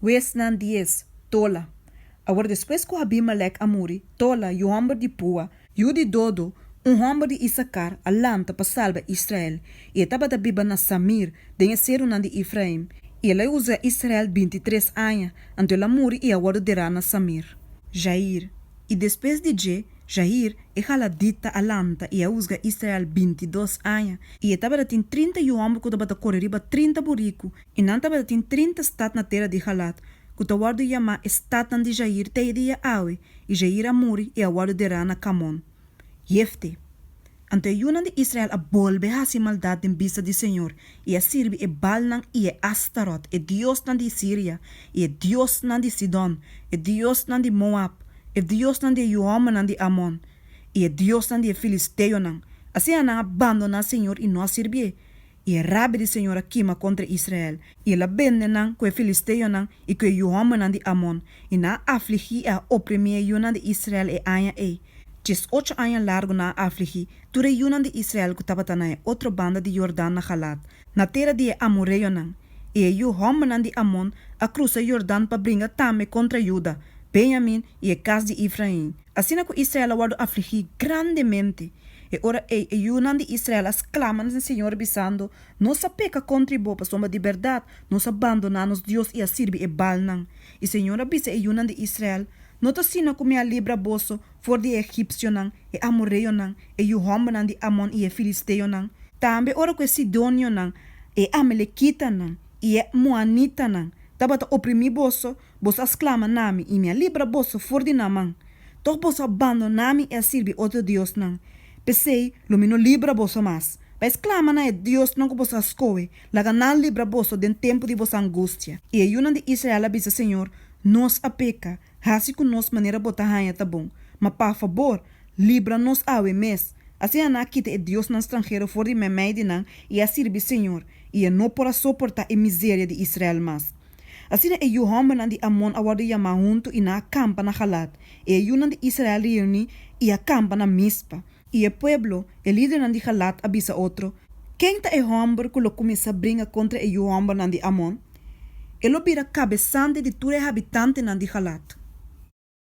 Huesnan dies, Tola. Awor despues ku Abimelek a muri, Tola, yu hòmber di Pua, yu di Dodo, un hòmber di Isakar, a lanta pa salba Israel, i e tabata biba na Samir, den e serunan di Efraim, i el a husga Israel bintitres aña, anto el a muri i a wòrdu derá na Samir. Jair. I despues di dje, Jair, e galadita, a lanta i a husga Israel bintidos aña, i e tabatin 30 yu hòmber ku tabata kore riba 30 buriku, I nan tabatin 30 stat na tera di Galad, ku ta wòrdu yamá e statnan di Jair te e dia awe, i Jair a muri i a wòrdu derá na Kamon. Jefte. Anto e yunan di Israel a bolbe hasi maldat den bista di señor, i a sirbi e Baalnan i e Astarot, e diosnan di Siria, i e diosnan di Sidon, e diosnan di Moab, e diosnan di e yu hòmbernan di Amon, i e diosnan di e filisteonan. Asina nan a bandoná señor i no a sirbié. I e rabia di señor a kima kontra Israel, i el a bende nan ku e filisteonan i ku e yu hòmbernan di Amon, i nan a afligí i a oprimí e yunan di Israel e aña ei. Diesocho aña largu nan a afligí tur e yunan di Israel ku tabata na e otro banda di Yordan na Galad, na tera di e amoreonan. I e yu hòmbernan di Amon a krusa Yordan pa bringa tambe kontra Juda, Benjamin i e kas di Efrain. Asina ku Israel a wòrdu afligí grandemente. E ora ei e yunan di Israel a sklama na señor, bisando, Nos a peka kontri bo, pasobra di bèrdat nos a bandoná nos Dios i a sirbi e Baalnan. I señor a bisa e yunan di Israel, No ta asina ku mi a libra boso for di e egipsionan, e amoreonan, e yu hòmbernan di Amon i e filisteonan? Tambe ora ku e sidonionan, e amalekitanan i e moanitanan tabata oprimí boso, boso a sklama na mi, i mi a libra boso for di nan man. Tòg boso a bandoná mi i a sirbi otro diosnan. P'esei, lo mi no libra boso mas. Bai sklama na e diosnan ku boso a skohe, laga nan libra boso den tempu di boso angustia. I e yunan di Israel a bisa señor, Nos a peka, hasi ku nos manera bo ta haña ta bon. Ma pa fabor, libra nos awe mes. Asina nan a kita e diosnan stranhero for di meimei di nan i a sirbi señor, i e no por a soportá e miseria di Israel mas. Asina e yu hòmbernan di Amon a wòrdu yamá huntu i nan a kampa na Galad, i e yunan di Israel reuní i a kampa na Mispa. I e pueblo, e lidernan di Galad, a bisa otro, Ken ta e hòmber ku lo kuminsá bringa kontra e yu hòmbernan di Amon? E lo bira kabesante di tur e habitantenan di Galad.